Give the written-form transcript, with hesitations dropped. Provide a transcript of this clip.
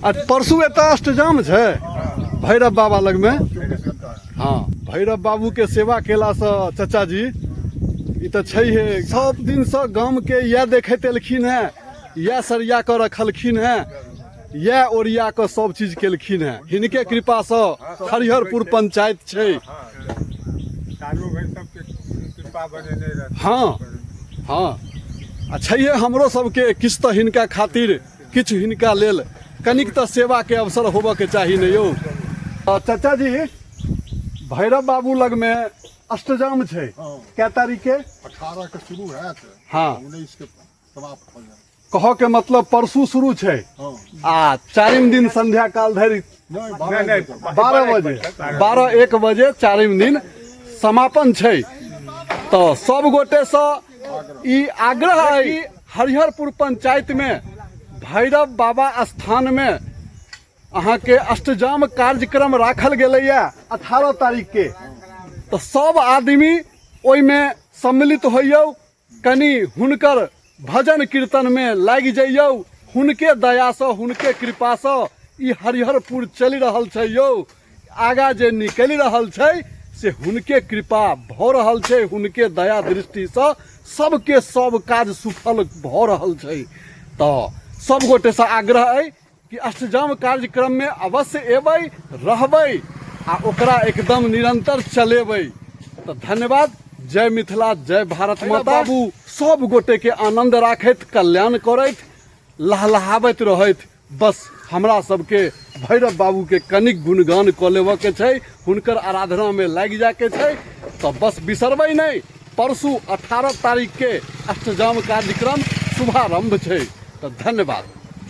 आ परसू एतऽ अष्टजाम छै भैरव बाबा लगमे। हँ, भैरव बाबूके सेवा केलासँ चचा जी ई तऽ छैहे, सब दिनसँ गामके इएह देखैत एलखिन हेँ, इएह सरिया कऽ रखलखिन हेँ, इएह ओरिया कऽ सब चीज केलखिन हेँ। हिनके कृपासँ हरिहरपुर पंचायत छै। हँ हँ, आ छैहे हमरो सबके किछु तऽ हिनका खातिर, किछु हिनका लेल कनिक तऽ सेवाके अवसर होबऽके चाही ने यौ। चाचा जी, भैरव बाबू लगमे अष्टजाम छै। कै तारीख के? 18 के शुरू हैत। हँ। 19 के समाप्त हो जायत। कहऽ के मतलब परसू शुरू छै। हँ। आ चारिम दिन संध्या काल धरि। नहि, 12 बजे। 12 बजे, 12 1 बजे चारिम दिन समापन छै। तऽ सब गोटेसँ ई आग्रह अइ कि हरिहरपुर पंचायतमे भैरव बाबा स्थानमे अहाँके अष्टजाम कार्यक्रम राखल गेलैए 18 तारीखके, तऽ सब आदमी ओहिमे सम्मिलित होइयौ, कनि हुनकर भजन कीर्तनमे लागि जइयौ। हुनके दयासँ, हुनके कृपासँ ई हरिहरपुर चलि रहल छै यौ। आगाँ जे निकलि रहल छै से हुनके कृपा भऽ रहल छै, हुनके दया दृष्टिसँ सबके सब काज सुफल भऽ रहल छै। तऽ सब गोटेसँ आग्रह अइ कि अष्टजाम कार्यक्रममे अवश्य एबै, रहबै आ ओकरा एकदम निरंतर चलेबै। तऽ धन्यवाद। जय मिथिला, जय भारत माता। बाबू सब गोटेके आनंद राखैत, कल्याण करैत, लहलहाबैत रहैत। बस हमरा सबके भैरव बाबूके कनिक गुणगान कऽ लेबऽके छै, हुनकर आराधनामे लागि जायके छै। तऽ बस बिसरबै नहि, परसू 18 तारीखके अष्टजाम कार्यक्रम शुभारम्भ छै। तऽ धन्यवाद।